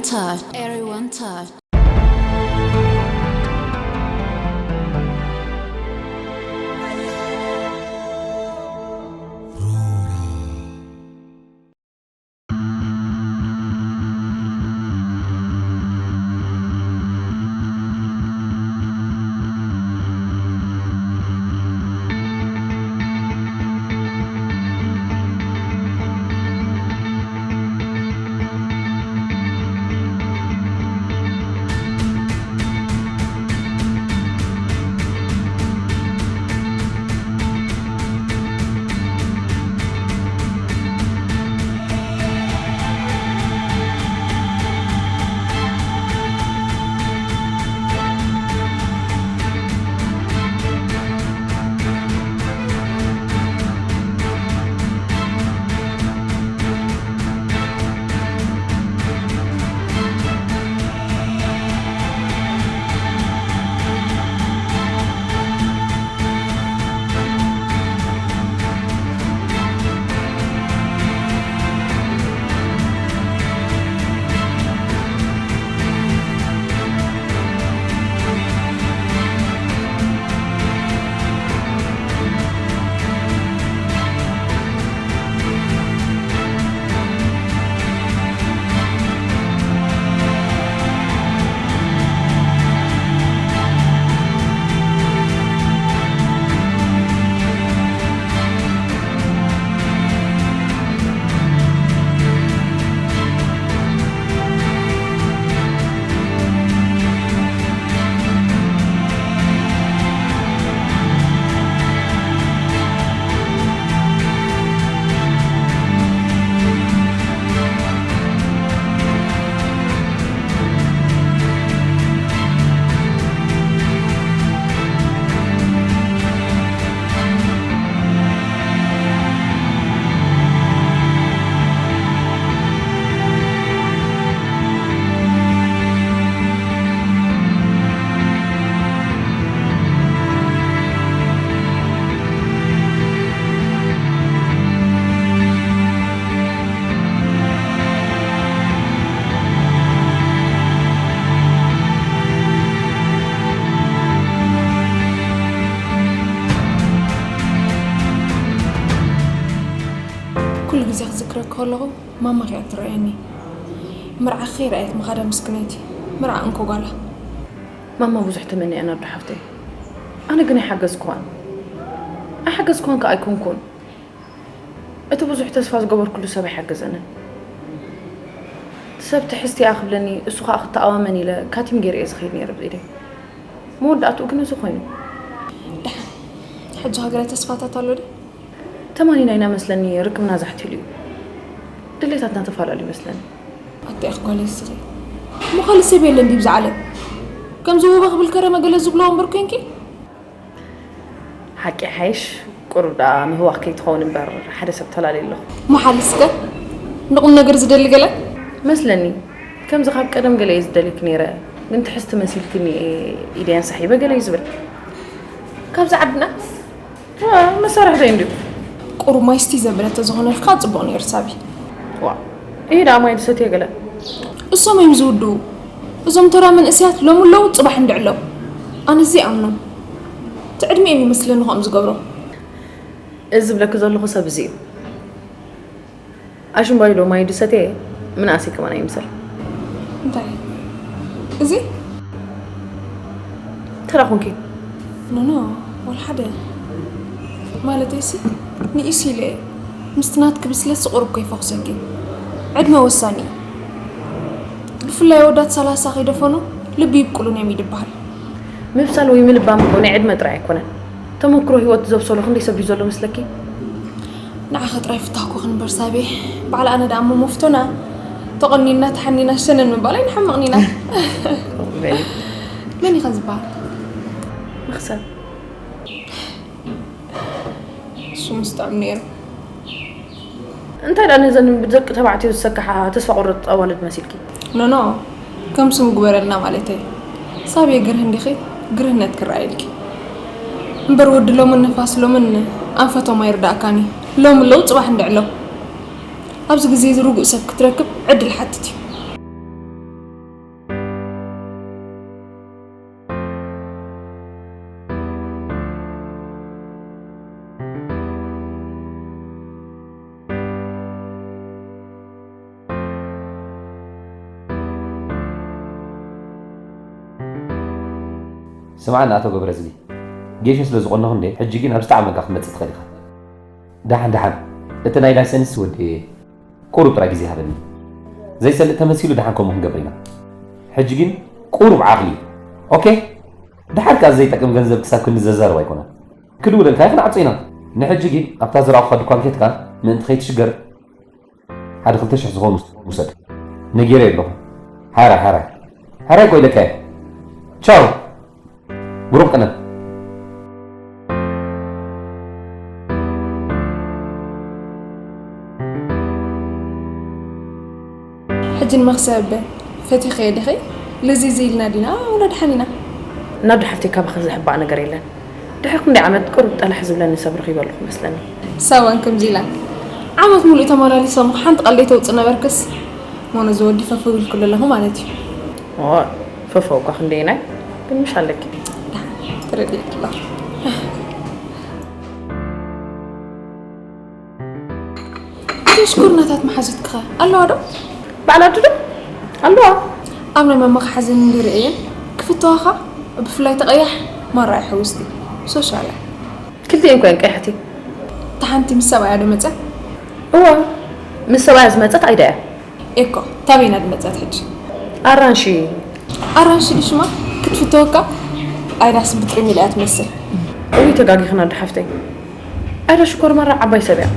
Touch. Everyone touch. ኩሉ ግዜ ክዝክረኪ ከለኹ ማማኺ እያ ትረኣየኒ። መርዓኺ ከይረኣየት ምኻዳ ምስክነይቲ። መርዓ እንኮ ጓላ። ማማ ብዙሕ ተመኒኣ ነርዶ ሓፍተይ። ኣነ ግን ኣይሓገዝክዋን። ኣይሓገዝክዋን ከኣ ኣይኮንኩን። እቲ ብዙሕ ተስፋ ዝገበርኩሉ ሰብ ኣይሓገዘንን። እቲ ሰብ ትሕዝቲ እያ ክብለኒ፣ እሱ ከኣ ክተኣዋመን ኢለ ካቲም ገይረ እየ ዝኸይድ ነይረ ብኢደይ። መወዳእትኡ ግን እዚ ኮይኑ። ደሓን። ሕጂ ሃገረ ተስፋታት ኣሎ ዶ? ተማኒና ኢና መስለኒ ርክብና ዛሕቲሉ እዩ። ድሌታትና ተፈላለዩ ይመስለኒ። ኣታ ኢኺ ጓለይ እስኺ። እሞ ካልእ ሰብ የለን ድዩ ብዛ ዓለም? ከምዚ ውበ ክብል ከረመ ገለ ዝብልዎ እምበር ኮይንኪ? ሓቂ ሓይሽ ቁሩብ ደኣ ምህዋኽ ከይትኸውን እምበር ሓደ ሰብ ተላለየ ኣለኹ። መሓልስከ ንቑም ነገር ዝደሊ ገለ? መስለኒ። ከምዚ ካብ ቀደም ገለ እየ ዝደልየኪ ነይረ፣ ግን ትሕዝቲ መሲልክኒ እየ ኢደይ ኣንሳሒበ ገለ እዩ ዝብል። ካብዚ ዓድና? ዋ፣ መሳርሕተይ እንድዩ። ቁሩብ ማይ ስቲ ዘበለ ተዝኾነልካ ጽቡቕ ነይሩ ሳቢ። ዋ፣ ይሄ ደኣ ማይ ዝሰትየ ገለ። እሶም እዮም ዝውድኡ። እዞም ተራ መንእሰያት ሎሚ ኣለዉ፣ ጽባሕ እንድዕሎም። ኣነ እዚ ይኣምኖም። እቲ ዕድሚኦም ይመስለኒ ከምኡ ዝገብሮም። እዚ ዝብለኪ ዘለኹ ሰብ እዚ እዩ። ኣሽምባይ ዶ ማይ ድሰትየ ምንኣሰይ ከማን ኣይምሰል። እንታይ? እዚ? ተራ ኮንኪ? ኖ፣ ኖ፣ ዋላ ሓደ። ማለተይሲ፣ ንኢሱ ኢለ እየ። ምስቲ ናትኪ ብስለትሲ ቁሩብ ከይፈኹሰኪ። ዕድመ ወሳኒ እዩ። ብፍላይ ኣወዳት ሰላሳ ከይደፈኑ ልቢ ይብቁሉን እዮም እዩ ድበሃል። ምብሳል ወይ ምልባም እኮ ናይ ዕድመ ጥራይ ኣይኮነን። ተመክሮ ህይወት ዘብሰሎ ክንደይ ሰብ ድዩ ዘሎ መስለኪ? ንዓኺ ጥራይ ፍታሕኩኺ እምበር ሳቤ፣ ባዕላ ኣነ ደኣ እሞ መፍቶና ተቖኒና ተሓኒና ሸነን ምባል ኣይንሓምቕን ኢና። በሊ። መን ኢኻ ዝበሃል? መኽሰብ። እሱ ምስጣም ነይሩ። እንታይ ደኣ ነዘን ብደቂ ተባዕትዮ ዝሰክሓ ተስፋ ቁረጥ ኣዋልድ መሲልኪ? ኖ፣ ኖ፣ ከም ስሙ ግበረልና ማለተይ። ሳቤ ግርህ እንዲኺ፣ ግርህነት ክረኣየልኪ። እምበር ወዲ ሎምን ንፋስ ሎምን ኣንፈቶም ኣይርዳእካን እዩ። ሎሚ ኣለዉ፣ ጽባሕ እንድዕሎም። ኣብዚ ግዜ እዚ ርጉእ ሰብ ክትረክብ ዕድል ሓትት እዩ። ስምዓኒ ኣቶ ገብረዝጊ፣ ጌሾ ስለ ዝቖነኹ እንዴ፣ ሕጂ ግን ኣብ ዝተዓመካ ክትመጽእ ትኽእል ኢኻ። ደሓን ደሓን፣ እቲ ናይ ላይሰንስ ወዲ ቁሩብ ጥራይ ግዜ ሃበኒ። ዘይሰልጥ ተመሲሉ ደሓን ከምኡ ክንገብር ኢና። ሕጂ ግን ቁሩብ ዓቕሊ። ኦኬ? ደሓር ከኣ ዘይጠቅም ገንዘብ ክሳብ ክንዲ ዘዛርብ ኣይኮነን። ክድውለልካ ክንዓጾ ኢና። ንሕጂ ግን ኣብታ ዝረኣኹኻ ድኳን ኬድካ ምእንቲ ከይትሽገር ሓደ ክልተ ሽሕ ዝኸውን ውሰድ። ነጊረ ኣለኹ። ሓራይ፣ ሓራይ። ሓራይ እኮ ኢለካ እየ። ቻው። ብሩኽ ቅነ። ሕጂ ንመኽሰብ ፈቲኸ ዲኺ? ልዝዝ ኢልና ዲና ወላ ደሓን ኢና? ናብ ድሓፍተይ ካባኺ ዘሕባእ ነገር የለን። ድሕሪ ክንደይ ዓመት ቅሩብ ጠላሕ ዝብለኒ ሰብ ረኺበ ኣለኹ መስለኒ። ሳዋን ከምዚ ኢላ ዓመት ሙሉእ ተመላሊሶም ሓንቲ ቃል ደይተውፅእ ነበርክስ? ሞኖ ዝወዲ ፈፈው ኢልኩሉ ኣለኹ ማለት እዩ። እዋ ፈፈው እኳ ክንደየናይ ግን ምሽ ኣለኪ። ተረዲእኪ ኣለኹ። እተን ሽኮርናታት መሓዙትኪኸ ኣለዋ ዶ? በዓል ዓዲ ዶ? ኣለዋ። ኣብ ናይ ማማኺ ሓዘን እንድርኤየን ክፍተዋኻ ብፍላይ ተቐያሕ ማራ እያ ሕውስቲ ሶሻል እያ። ክልቲኤን እኳ እየን ቀያሕቲ። እታ ሓንቲ ምስ ሰብኣያ ዶ መጸት? እወ ምስ ሰብኣያ ዝመጸት ኣይዳ እያ። ኤኮ ታበይና ድመጸት ሕጂ? ኣራንሺ ኣራንሺ ድዩ ሽማ? ክትፍተወካ ኣይዳስ ብጥሪሚል እያ ትመስል። እውይ ተጋጊኽና ኣዶ ሓፍተይ። ኣይዳ ሽኮር ማራ ዓባይ ሰብ እያ።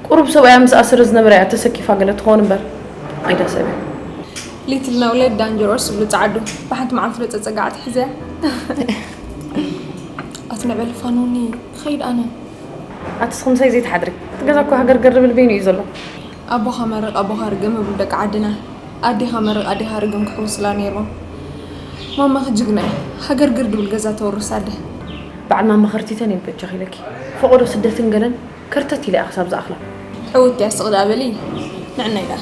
ቁሩብ ሰብኣያ ምስ ኣስረ ዝነበረ እያ ተሰኪፋ ገለ ትኸውን እምበር ኣይዳ ሰብ እያ። ሊትል ናውለ ዳንጀሮስ ዝብሉ ጸዓዱ ብሓንቲ መዓልቲ ዶ ጸጸጋዕቲ ሒዘያ። ኣቲ ንዕበል ፋኑኒ ክኸይድ ኣነ። ኣቲ ስኽምሰይ ዘይትሓድሪ እቲ ገዛ እኮ ሃገርገር ዝብል በይኑ እዩ ዘሎ። ኣቦኻ መርቕ ኣቦኻ ርገም ይብሉ ደቂ ዓድና። ኣዴኻ መርቕ ኣዴኻ ርገም ክሕውስላ ነይርዎም። ማማኺ ጅግና እያ። ሃገርግር ድብል ገዛ ተውርስ ኣደ። በዓል ማማ ኸርቲተን እየን በጃኺ ኢለኪ። ፈቖዶ ስደትን ገለን ከርተት ኢለ እየ ክሳብ ዝኣኽላ። ዕውት እያ ስቕ ደኣ በሊ። ንዕናይ ደኣ።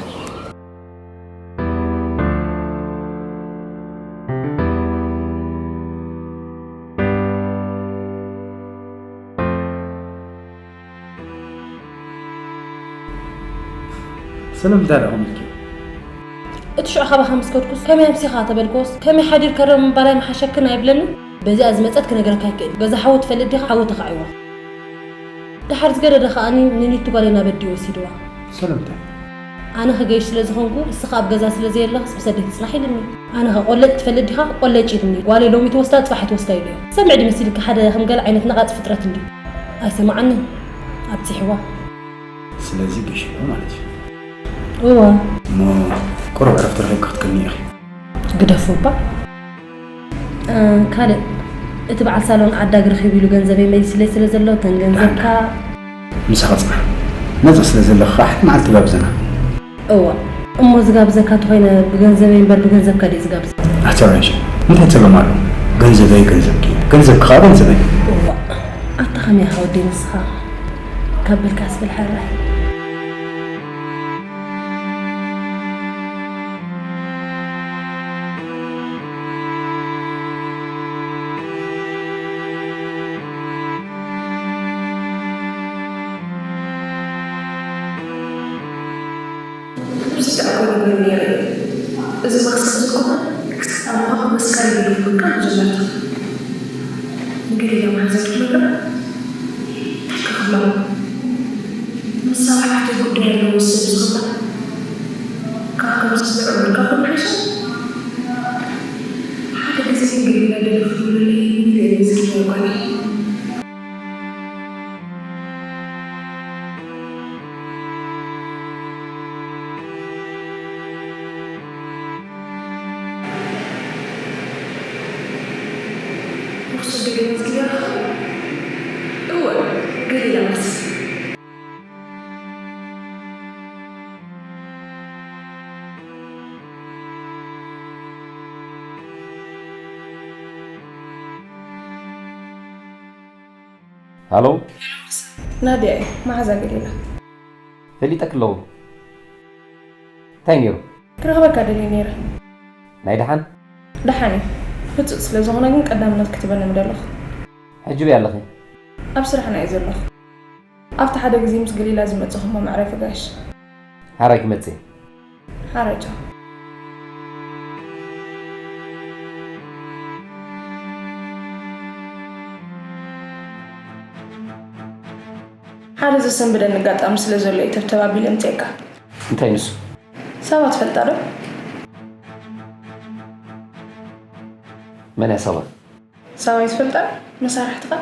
ሰለምታ ደኣ ኮንኪ። እቲ ሽዑ ካባኻ ምስ ከድኩስ ከመይ ኣምሲኻ ተበልክዎስ ከመይ ሓዲርካ ዶ ምባል ኣይምሓሸክን ኣይብለንን። በዚኣ ዝመጸት ክነግረካ ኣይክእልን። ገዛ ሓዊ ትፈልጥ ዲኻ? ሓዊ ተኻዕይዋ። ደሓር ዝገደደ ከኣኒ ንኒቱ ጓለይ ናብ ኣዲኡ ወሲድዋ። ሰለምታ። ኣነ ክገይሽ ስለ ዝኾንኩ እስኻ ኣብ ገዛ ስለ ዘየለኽስ ምስ ኣዴኺ ጽናሕ ኢልኒ። ኣነ ከ ቆለጭ ትፈልጥ ዲኻ? ቆለጭ ኢልኒ። ጓለይ ሎሚ ትወስዳ ጽባሕ ኣይትወስዳ ኢለዮ። ትሰምዕ ድዩ መሲልካ ሓደ ከም ገለ ዓይነት ነቓጽ ፍጥረት እንድዩ። ኣይሰምዓንን። ኣብጺሕዋ። ስለዚ ገይሽዎ ማለት እዩ። እወ። እሞ ቁሩብ ዕረፍቲ ረኺብኪ ክትክእልኒ ኢኺ። ግደፉ እባ። ካልእ እቲ በዓል ሳሎን ዓዳግ ረኺቡ ኢሉ ገንዘበይ መሊስለይ ስለ ዘሎ እተን ገንዘብካ። ምሳኺ ጽናሕ። ነጻ ስለ ዘለኺ ከኣ ሓንቲ መዓልቲ ጋብዘና። እወ እሞ ዝጋብዘካ ተኾይነ ብገንዘበይ እምበር ብገንዘብካ ድየ ዝጋብዘ። ኣቲ ኣራንሺ እንታይ ጸገም ኣለዎ? ገንዘበይ ገንዘብኪ እዩ። ገንዘብኪ ከኣ ገንዘበይ። እወ ኣታ ከመይ ኢኻ ወደይ ንስኻ ካብ በልካስ በል ሓራይ። ብዙሕ ዝኣኮ ነግረኒ ነይረ እዩ። እዚ መኽሰብ እዚ እኮ ክሳብ ኣብ ምዃን መስቀል ይብሉ ክብልካ መጀመርታ። ንገሊላ መሓዛ ክትነግራ እንታይ ክብላ? ንሳ ብሓፍተይ ጉዳይ ኣለዎ ሰብ ዝኽብላ ካብ ከምዚ ዝዕብልካ ክምሓሸ። ሓደ ግዜ ንገሊላ ደገፍ ትብለለይ ንግዜ ዝድለያ ጓለይ። ሃሎ ናድያ እየ መሓዛ ገሊላ። ፈሊጠኪ ኣለኹ። እንታይ ነይሩ? ክረኽበካ ደልየ ነይረ። ናይ ደሓን? ደሓን እየ። ህጹጽ ስለ ዝኾነ ግን ቀዳምነት ክትህበኒ ምደለኹ። ሕጂ በይ ኣለኺ? ኣብ ስራሕና እየ ዘለኹ። ኣብቲ ሓደ ግዜ ምስ ገሊላ ዝመጸኹሞ መዕረፊ ጋሽ። ሓራይ ክመጽእ እየ። ሓራይ ቻው። ሓደ ዘሰንብደኒ ኣጋጣሚ ስለ ዘሎ እዩ ተብተብ ኣቢለ ምጽኤካ። እንታይ ንሱ? ሳባ ትፈልጣ ዶ? መን እያ ሳባ? ሳባ ይትፈልጣ? መሳርሕትኻ?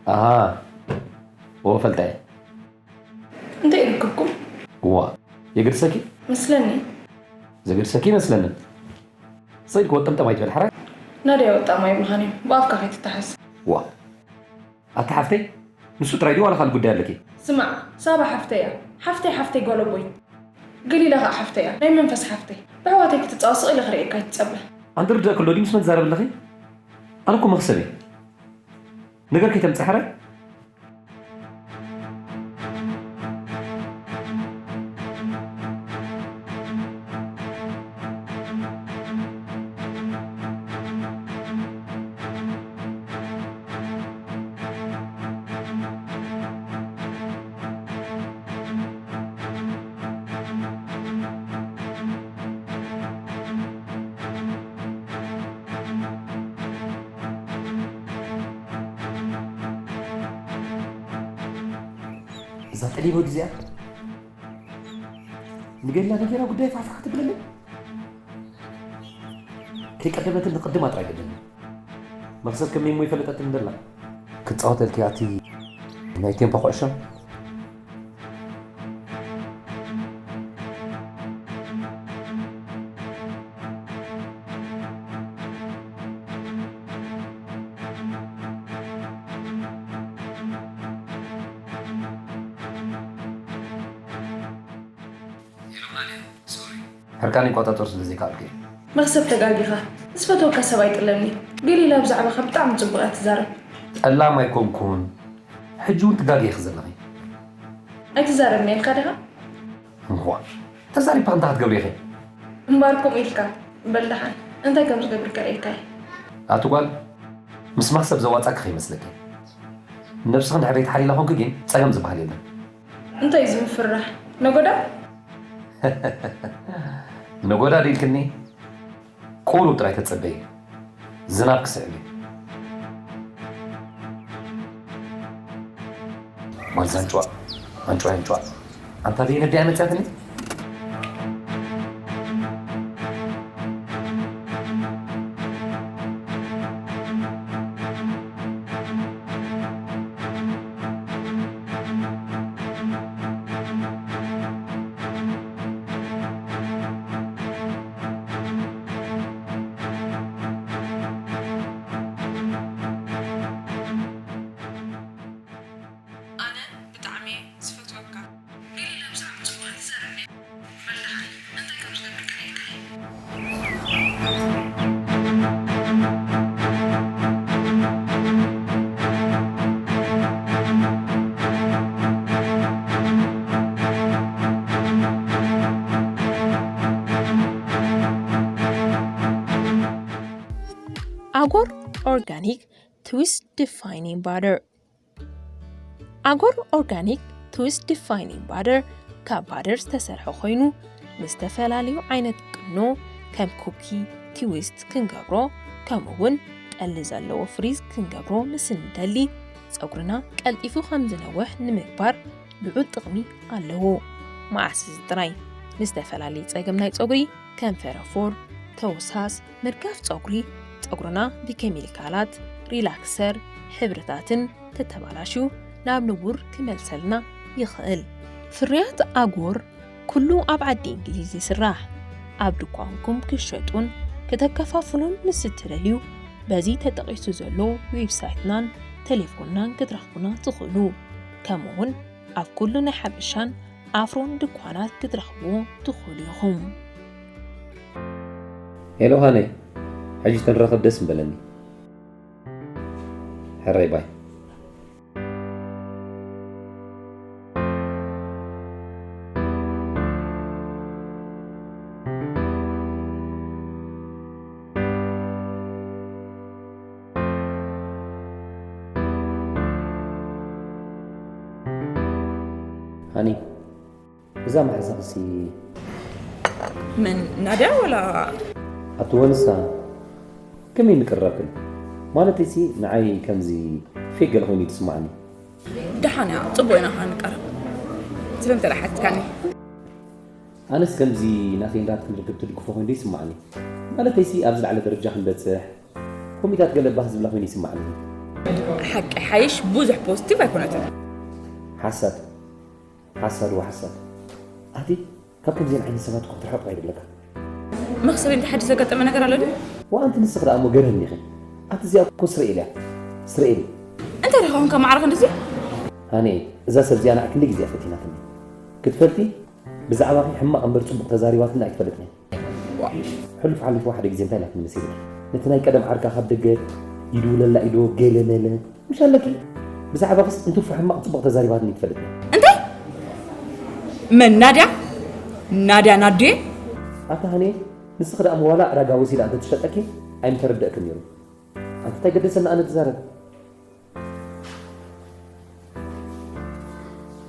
ኣሃ፣ እወ ፈልጣ እየ። እንታይ ይርክብኩም? እዋ፣ የገድሰኪ? መስለኒ። ዘገድሰኪ ይመስለንን። ሰይድ ክወጥምጠም ኣይትበል ሓራይ። ናደይ ወጣም ኣይብልኻን እዩ። ብኣፍካ ከይትታሓዝ። ዋ፣ ኣታ ሓፍተይ፣ ንሱ ጥራይ ድዩ ዋላ ካልእ ጉዳይ ኣለኪ? ስማዕ፣ ሳባ ሓፍተይ እያ። ሓፍተይ ሓፍተይ ጓል ኣቦይ። ገሊላ ኸዓ ሓፍተይ እያ። ናይ መንፈስ ሓፍተይ። ብኣሕዋተይ ክትጻወት ስቕ ኢለ ክርእየካ ኣይትጸበ። ኣንቲ ርደእኪ ኣሎ ድዩ ምስ መን ትዛረቢ ኣለኺ? ኣነ እኮ መኽሰብ እየ። ነገር ከይተምጽእ ሕራይ። እዛ ጠሊበ ግዚኣ ንገላ ነገራ ጉዳይ ፋሕፋሕ ክትብለለይ ከይቀደመትን ንቅድማ ጥራይ ግድን መኽሰብ ከመይ እሞ ይፈለጠትን ደላ ክጻወተልኪ ኣቲ ናይ ቴምፖ ኩዕሾ ሕርቃን ይቆጣጠር ስለ ዘይከኣልኩ እየ። መኽሰብ ተጋጊኻ። ዝፈትወካ ሰብ ኣይጥለብኒ። ገሊላ ብዛዕባኻ ብጣዕሚ ጽቡቕ እያ ትዛረብ። ጠላም ኣይኮንኩን። ሕጂ እውን ትጋገይኺ ዘለኺ። ኣይትዛረብኒ ኢልካ ዲኻ? እንኳ ተዛሪብካ እንታይ ክትገብሪ ኢኺ? እምባር ከምኡ ኢልካ። በል ደሓን እንታይ ከም ዝገብር ከርእየካ እየ። ኣቲ ጓል ምስ መኽሰብ ዘዋጻኪ ከይመስለኪ። ነብስኺ እንድሕር ዘይትሓልይላ ኮንኪ ግን ጸገም ዝበሃል የለን። እንታይ እዩ እዚ ምፍርራሕ? ነጎዳ? ነጎዳ ድኢልክኒ? ቁሩብ ጥራይ ተጸበዪ። ዝናብ ክስዕብ እዩ። ጓል ዛንጭዋ፣ ኣንጭዋ ኣንጭዋ። ኣንታ በየነ ድያ መጽያትኒ? ኣነ ብጣዕሚ እየ ዝፈትወካ። ገሊላ ብዛዕባ ጽቡቕ ኣይትዛረብኒ። በል ደሓን እንታይ ከም ዝገብር ከርእየካ እየ። ኣጎር ኦርጋኒክ ትዊስት ዲፋይኒንግ ባደር። ኣጎር ኦርጋኒክ ትዊስት ዲፋይኒንግ ባደር ካብ ባደር ዝተሰርሐ ኮይኑ፣ ምስ ዝተፈላለዩ ዓይነት ቅኖ ከም ኩኪ፣ ትዊስት ክንገብሮ፣ ከምኡ እውን ጠሊ ዘለዎ ፍሪዝ ክንገብሮ ምስ እንደሊ፣ ጸጉርና ቀልጢፉ ከም ዝነውሕ ንምግባር ልዑል ጥቕሚ ኣለዎ። መዓስ እዚ ጥራይ፣ ንዝተፈላለየ ጸገም ናይ ጸጉሪ ከም ፈረፎር፣ ተውሳስ፣ ምርጋፍ ጸጉሪ፣ ጸጉርና ብኬሚካላት፣ ሪላክሰር፣ ሕብርታትን ተተባላሽዩ ናብ ንቡር ክመልሰልና ይኽእል። ፍርያት ኣጎር ኩሉ ኣብ ዓዲ እንግሊዝ ይስራሕ። ኣብ ድኳንኩም ክትሸጡን ከተከፋፍሉን ምስ እትደልዩ፣ በዚ ተጠቒሱ ዘሎ ዌብሳይትናን ቴሌፎንናን ክትረኽቡና ትኽእሉ። ከምኡውን ኣብ ኩሉ ናይ ሓበሻን ኣፍሮን ድኳናት ክትረኽብዎ ትኽእሉ ኢኹም። ሄሎ ሃነይ፣ ሕጂ ተንራኸብ ደስ ምበለኒ። ሕራይ ባይ። ሃኒ፣ እዛ መሓዛኽሲ መን ናድያ ወላ ኣትወንሳ ከመይ ምቅራብክን? ማለተይሲ ንዓይ ከምዚ ፌክ ገለ ኮይኑ እዩ ዝስምዓኒ። ደሓን እያ፣ ጽቡቕ ኢና ኸዓ ንቀርብ። ስለምንታይ ደኣ ሓቲትካኒ? ኣነስ ከምዚ ናተይ እንዳት ክንርክብ ትድግፎ ኮይኑ ይስማዓኒ። ማለተይሲ ኣብ ዝለዓለ ደረጃ ክንበጽሕ፣ ኮሚታት ገለ ባህ ዝብላ ኮይኑ ይስማዓኒ። ሓቂ ሓይሽ ብዙሕ ፖዚቲቭ ኣይኮነትን። ሓሳድ፣ ሓሳድ ወሓሳድ። ኣቲ ካብ ከምዚአን ዓይነት ሰባት እኮ ክትርሕቕ ኣይደለካ። መኽሰብ እንተ ሓድሽ ዘጋጠመ ነገር ኣሎ ድዩ? ወኣንቲ ንስኽ ደኣ እሞ ገርህኒ ኢኺ። ኣቲ እዚኣ እኮ እስራኤል እያ። እስራኤል። እንታይ ደኣ ኾንካ ማዕረ ክንድዚ? ሃኒ፣ እዛ ሰብ እዚኣ ንዓይ ክንደይ ግዜ እያ ፈቲናትኒ። ክትፈልጢ፣ ብዛዕባኺ ሕማቕ እምበር ጽቡቕ ተዛሪባትኒ ኣይትፈልጥን እያ። ዋእ። ሕሉፍ ሓሊፉ ሓደ ግዜ እንታይ ኢላትኒ መሲልኪ? ነቲ ናይ ቀደም ዓርካ ካብ ደገ ይድውለላ ኢዶ ገለ መለ። ምሽ ኣለኪ? ብዛዕባኽስ እንትርፎ ሕማቕ ጽቡቕ ተዛሪባትኒ ትፈልጥ እያ። እንታይ? መን? ናድያ? ናድያ ናዴ? ኣታ ሃኒ፣ ንስኺ ደኣ ዋላ ዕዳጋ ወሲዳ እንተትሸጠኪ ኣይምተረደእክን ነይሩ። ኣንቲ እንታይ ገደሰና ኣነ ትዛረብ?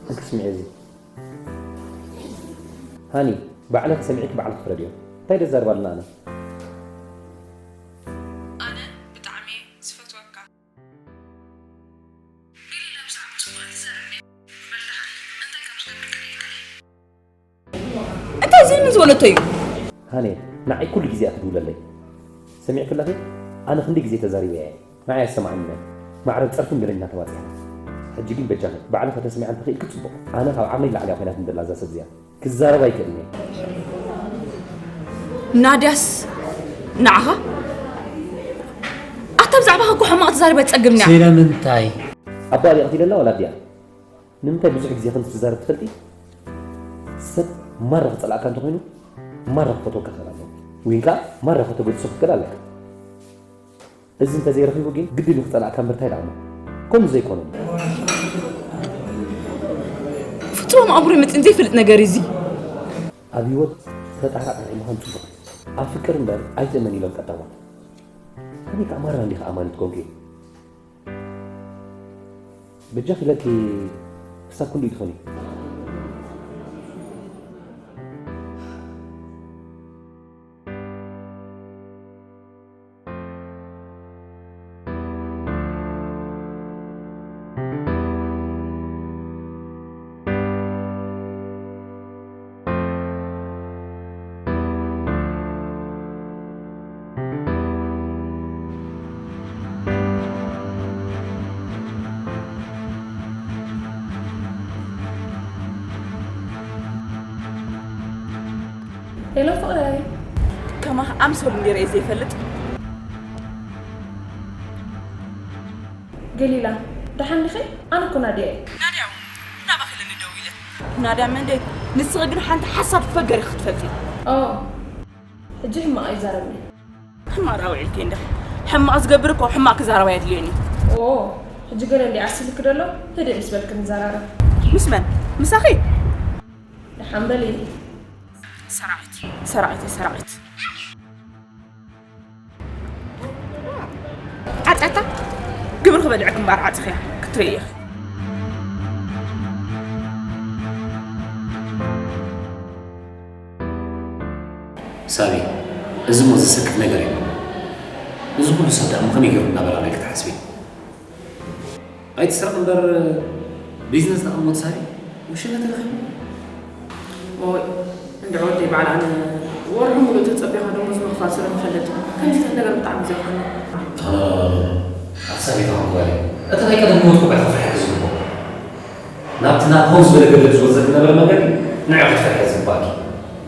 እንኪ ስምዒ እዚ። ሃኒ፣ ባዕለኺ ሰሚዕኪ ባዕልኺ ፍረድዮ። እንታይ ደዛርባ ኣለና ኣነ? ኣነ ብጣዕሚ ዝፈትወካ። ገሊላ ብዛዕባ ጽቡቕ ኣይትዛረብ። በል ደሓን፣ እንታይ ከም ዝገብር ክርእየካ እየ። እንታይ እዚ ምን ዝበለቶ እዩ? ሃኒ፣ ንዓይ ኩሉ ግዜ እያ ትድውለለይ። ሰሚዕኪ ኣለኺ? ኣነ ክንደይ ግዜ ተዛሪበያ እየ። ንዓይ ኣሰማዕኒ እያ። ማዕረ ጸርፍን ገለኛ ተባጺሕና። ሕጂ ግን በጃኺ፣ ባዕልኺ ከተስምዕያ እንተኽኢልኪ ጽቡቕ። ኣነ ካብ ዓቕመይ ንላዕሊ እያ ኮይናትኒ ዘላ እዛ ሰብ እዚኣ። ክዛረብ ኣይክእልን እየ። ናድያስ ንዓኻ? ኣታ ብዛዕባኻ እኮ ሕማቕ ትዛረብ ኣይትጸግብን እያ። ስለምንታይ? ኣቦኣ ድያ ቀቲለላ ዋላ ኣዲኣ? ንምንታይ ብዙሕ ግዜ ከምዚ ትዛረብ ትፈልጢ? ሰብ ማራ ክጸልኣካ እንተኾይኑ፣ ማራ ክፈትወካ ክኽእል ኣለዎ። ወይን ከኣ ማራ ከተገድሶ ክትክእል ኣለካ። እዚ እንተዘይረኺቡ ግን ግድን እዩ ክጸልኣካ እምበር እንታይ ደኣ እሞ። ከምኡ ዘይኮነ። ፍጹም ኣብ ኣእምሮይ መጺኡኒ ዘይፈልጥ ነገር እዩ እዚ። ኣብ ህይወት ተጣራጣሪ ምዃን ጽቡቕ እዩ። ኣብ ፍቅር እምበር ኣይትእመን ኢሎም ቀዳሞት። ኣበይ ከኣ ማራ እንዲኻ ኣማኒት ኮንኪ? በጃኺ ኢለኪ ክሳብ ክንድኡ ትኾኒ። ሄሎ ፍቕረይ። ከማኻ ኣምሰሉ እንድየ ርእየ ዘይፈልጥ። ገሊላ፣ ደሓን ዲኺ? ኣነ እኮ ናድያ እየ። ናድያ እውን ናባኺ ኢለኒ ደዊለ። ናድያ መንደይ፣ ንስኺ ግን ሓንቲ ሓሳድ ፈገር ኢኺ ክትፈልጢ። ኦ፣ ሕጂ ሕማቕ ኣይዛረብን እየ። ሕማቕ ደኣ ውዒልኪ እንዲኺ። ሕማቕ ዝገብር እኮ ሕማቕ ክዛረብ ኣየድልዮን እዩ። ኦ፣ ሕጂ ገለ እንድየ ዓሲልኪ ደሎ፣ ህድእ ምስ በልኪ ንዘራረብ። ምስ መን? ምሳኺ? ደሓን በሊ። ሰራቒት፣ ሰራቒት፣ ሰራቒት። ዓጸታ ግብሪ ክበልዐኪ እምበኣር ዓጺኽያ ክትርእዪ ኢኺ። ሳቢ፣ እዚ እሞ ዘሰክፍ ነገር እዩ። እዚ ኩሉ ሰብ ደኣ እሞ ከመይ ገይሩ እናበላዕና ክትሓስቢ? ኣይትስረቕ እምበር ቢዝነስ ደኣ እሞ ትሳሪ ውሽመ ተረኺቡ። ኦይ፣ እንድዒ ወደይ በዓል ኣነ ወርሒ ሙሉእ ተጸቢኻ ደሞዝ ምኽፋል ስለ ንፈልጥ፣ ከምዚታት ነገር ብጣዕሚ ዘፍርሐኒ። ኣታ ሳቢ ተቐበሊ። እቲ ናይ ቀደም ህይወትኩም ባዕልኺ ፍርሒ ክዝግቦ። ናብቲ ናብ ከምዚ ዝበለ ገደል ዝወስደኪ ዝነበረ መንገዲ ንዕኺ ክትፈርሒ ዝግባእኪ።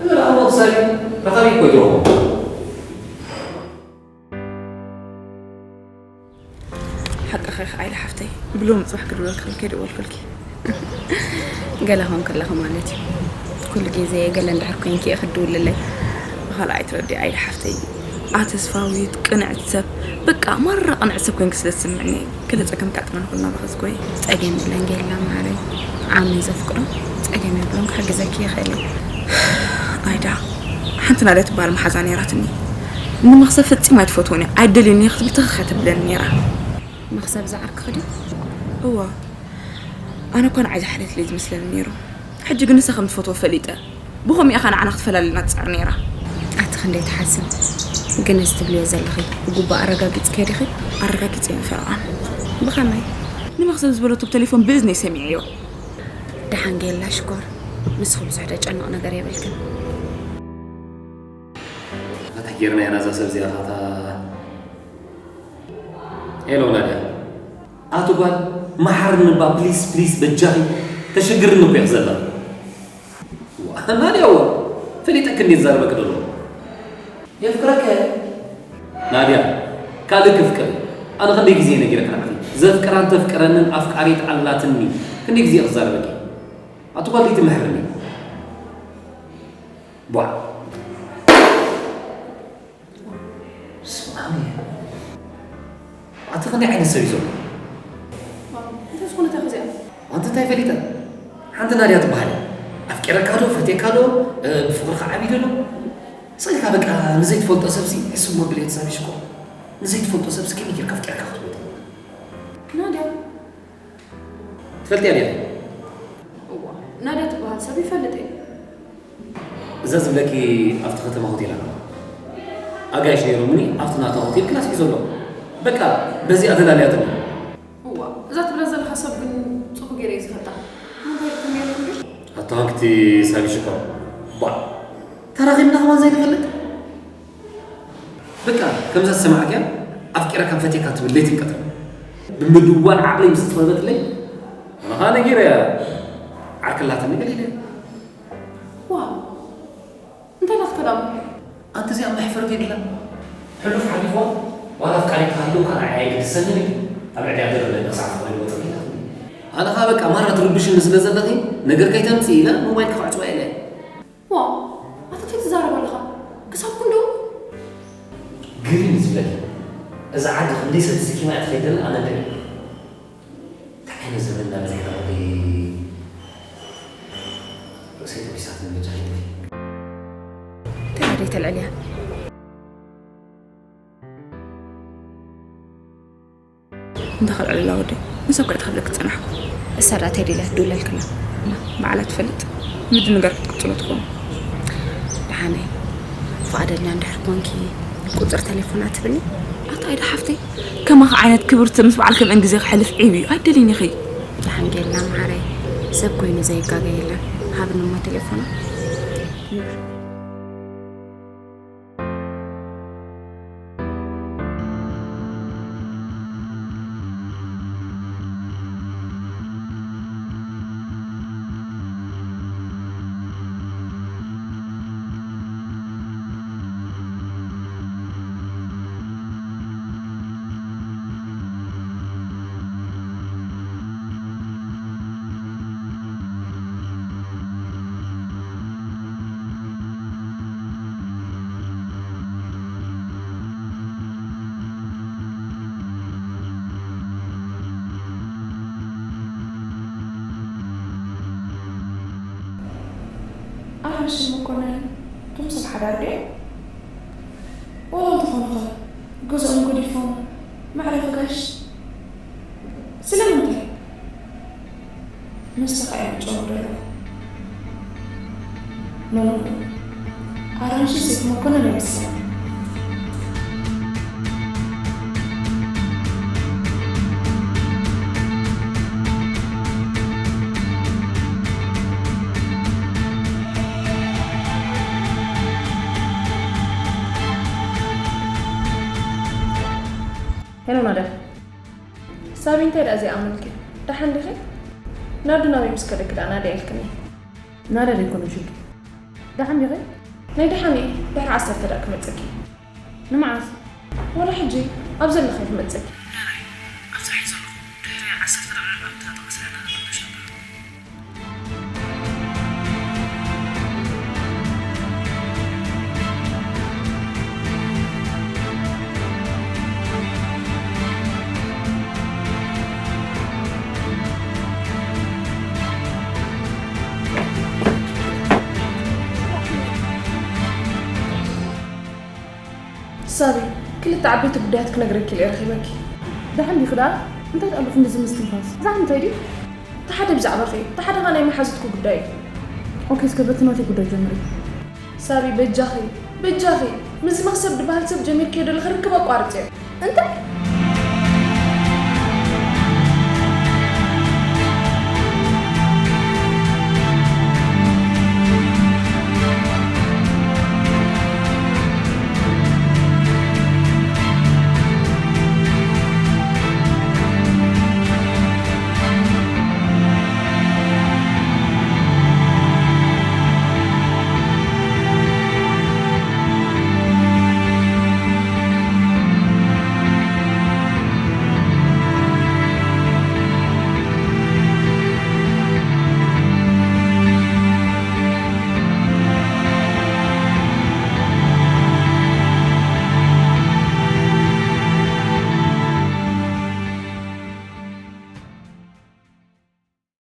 እምበር ኣሞ ሳቢ ረኻቢ እኮ ይትረኽቦ። ሓቅኺ ኢኺ ኣይለ ሓፍተይ፣ ብሎሚ ጽባሕ ክድውለልኪ ከይደወልኩልኪ። ገለ ኾንኪ ኣለኺ ማለት እዩ። ኩሉ ግዜ ገለ እንድሕር ኮይንኪ እየ ክድውልለይ። ብኻልኣይ ትረድኢ ኣይለ ሓፍተይ። ኣተስፋዊት ቅንዕቲ ሰብ፣ በቃ ማራ ቅንዕቲ ሰብ ኮይንኪ ስለ ዝስምዕኒ፣ ገለ ጸገም ካጥመን ኩልና ብኸዚ ጎይ። ጸገም የለን ገይላ ማዓረይ። ዓሚ ዘፍቅሮ ጸገም የብሎን፣ ክሕግዘኪ ይኽእል እየ። ኣይዳ፣ ሓንቲ ናደይ ትበሃል መሓዛ ነይራትኒ። ንመኽሰብ ፈጺማ ኣይትፈትዎን እያ፣ ኣይደልዮን እየ ክትብል ትኽኽ እያ ተብለኒ ነይራ። መኽሰብ ዝዓርክኺ ድዩ? እወ። ኣነ እኳ ንዓይ ዝሓለትለይ ዝመስለኒ ነይሩ። ሕጂ ግን ንሳ ከም ትፈትዎ ፈሊጠ። ብኸምኡ ኢኻ ንዓና ክትፈላልየና ትጽዕር ነይራ። ኣቲ ክንደይ ትሓዝን። ግን እዚ ትብልዮ ዘለኺ ብግቡእ ኣረጋጊጽክዮ ዲኺ? ኣረጋጊጸ እየ ንፈርዖን። ብኸመይ? ንመኽሰብ ዝበለቶ ብቴሌፎን ብእዝነይ ሰሚዐዮ። ደሓን ጌላ ሽኮር፣ ንስኺ ብዙሕ ደጨንቕ ነገር የብልክን። እንታይ ጌርና ኢና እዛ ሰብ እዚኣ ኸታ? ሄሎ ናድያ፣ ኣቲ ጓል መሓርኒ እባ ፕሊስ ፕሊስ በጃኺ፣ ተሸግርኒ እኮ እየ ዘለኹ። ዋ፣ ናድያ፣ ዋ፣ ፈሊጠኪ እንዴ ዝዛረበኪ ዘሎ? የፍቅረከ። ናድያ፣ ካልእ ክፍቅር። ኣነ ክንደይ ግዜ ነጊረኪ ንዓኺ። ዘፍቅራን ተፍቅረንን ኣፍቃሪት ኣላትኒ። ክንደይ ግዜ ክዛረበኪ? ኣቲ ጓል ደይትምሕርኒ። ቧዕ። ስምዓኒ። ኣቲ ክንደይ ዓይነት ሰብ እዩ ዘሎ? እንታይ ዝኾነ እንታይ ኸዚኣ? ኣንቲ እንታይ ፈሊጠ? ሓንቲ ናድያ ትበሃል። ኣፍቂረካ ዶ፣ ፈትየካ ዶ፣ እ፣ ብፍቕርኻ ዓብዩ ዶ? ስቕ ኢልካ በቃ ንዘይትፈልጦ ሰብሲ ሕስብ መብል እየ ትሳቢ ሽኮር። ንዘይትፈልጦ ሰብሲ ከመይ ጌርካ ኣፍቂረካ ክትብሎ? ናድያ። ትፈልጥያ ድያ? እዋ፣ ናድያ ትበሃል ሰብ ይፈልጥ እየ። እዛ ዝብለኪ ኣብቲ ከተማ ሆቴል ኣለዋ። ኣጋይሽ ነይሮምኒ ኣብቲ ናታ ሆቴል ክላስ ሒዞ ኣሎ። በቃ በዚኣ ተላልያትኒ። እዋ፣ እዛ ትብላ ዘለኻ ሰብ ግን ጽቡቕ ገይረ እየ ዝፈልጣ። እንታይ ኢልኩም ነይርኩም ግን? ኣታ ሃንክቲ ሳቢ ሽኮር። ባ፣ ተራኺብና ከማን ዘይንፈልጥ? በቃ ከምዛ ዝሰማዕክያ ኣፍቂረካ ፈትየካ ትብል ለይትን ቀትርን። ብምድዋል ዓቕለይ ምስ ተኸበትለይ፣ ኣነ ኸኣ ነጊረያ። ዓርክላትኒ ገለ ኢለ። ዋው፣ እንታይ ናትካ ደኣ? ኣንቲ እዚኣ መሕፈርቲ የድላ። ሕሉፍ ሓሊፍዋ፣ ዋላ ኣፍቃሪ ክሃልው ካልኣይ ኣይግድሰንን እዩ። ኣብ ልዕሊኣ ገለ ኣለኒ ክሳዕ ፍቕሪ ይወጥር ኢላ። ኣነ ኸኣ በቃ ማራ ትርብሽኒ ስለ ዘለኺ፣ ነገር ከይተምጽኢ ኢለ ሞባይል ክኽዕጽዋ ኢለ። ዋው፣ ኣታ እንታይ ትዛረብ ኣለኻ? ክሳብ ክንድኡ? ግርም እዩ ዝብለኪ። እዛ ዓዲ ክንደይ ሰብ ተሰኪማ እያ ትኸይድ ዘላ ኣነ ደል። እንታይ ዓይነት ዘመን ኢና በዚሕና ወደይ? ርእሰይ ተጒሳትኒ በጃኺ። እንታይ ወደይ ተልዕልያ? እንታይ ከልዕልላ ወደይ? ንሰብ ከይትኸብለኪ ዝጸናሕኩ። እሳ ደኣ እንታይ ደልያ ትድውለልክላ? ባዕላ ትፈልጥ። ምድንጋር ክትቅጽሎ ትኾኑ። ደሓነይ፣ ፍቓደኛ እንድሕር ኮንኪ ቁጽሪ ተሌፎና ትብኒ? ኣታ ኣይዳ ሓፍተይ፣ ከማኺ ዓይነት ክብርቲ ምስ በዓል ከምአን ግዜ ክሕልፍ ዒብ እዩ። ኣይደልይን ኢኺ። ደሓን ጌልና መዓረይ፣ ሰብ ኮይኑ ዘይጋገ የለን። ሃብኒ እሞ ተሌፎና። ኣራንሺ መኮነን እቶም ሰብ ሓዳር ድዮም? ዋላ እንተኾኑ ኸ ገዝኦም ገዲፎም መዕረፊ ጋሽ ስለምንታይ? መስተ ኸኣ እዮም ዝጨምሩ ዘለዉ። ኖ፣ ኖ፣ ኖ። ኣራንሺ ሴት መኮነን ኣይመስልን። ሄሎ ናደር። ሳቢ እንታይ ደኣ ዘይኣመልኪ? ደሓን ዲኺ? ናዱ ናበይ ምስ ከደኪ ደኣ ናድያ ኢልክኒ? ናደር ኣይኮነን ሽግር። ደሓን ዲኺ? ናይ ደሓን እየ። ድሕሪ ዓሰርተ ደኣ ክመጸኪ። ንመዓስ? ወላ ሕጂ ኣብ ዘለኻዮ ክመጸኪ። ናናይ፣ ኣብ ስራሕ እየ ዘለኹ። ድሕሪ ዓሰርተ ደኣ ምናልባት እታ ጠቐስናላ ንኽንሻገር። ሳቢ፣ ክልተ ዓበይቲ ጉዳያት ክነግረኪ ኢለ ረኺበኪ። ደሓን ዲኺ ደኣ? እንታይ ደኣ ኣሎ ክንድዚ ምስትንፋስ? ብዛዕባ እንታይ ድዩ? እቲ ሓደ ብዛዕባኺ እዩ፣ እቲ ሓደ ኸኣ ናይ መሓዙትኪ ጉዳይ እዩ። ኦኬ፣ እስከ በቲ ናተይ ጉዳይ ጀምሪ። ሳቢ፣ በጃኺ፣ በጃኺ፣ ምስዚ መኽሰብ ዝበሃል ሰብ ጀሚርክዮ ዘለኺ ርክብ ኣቋርጽዮ። እንታይ?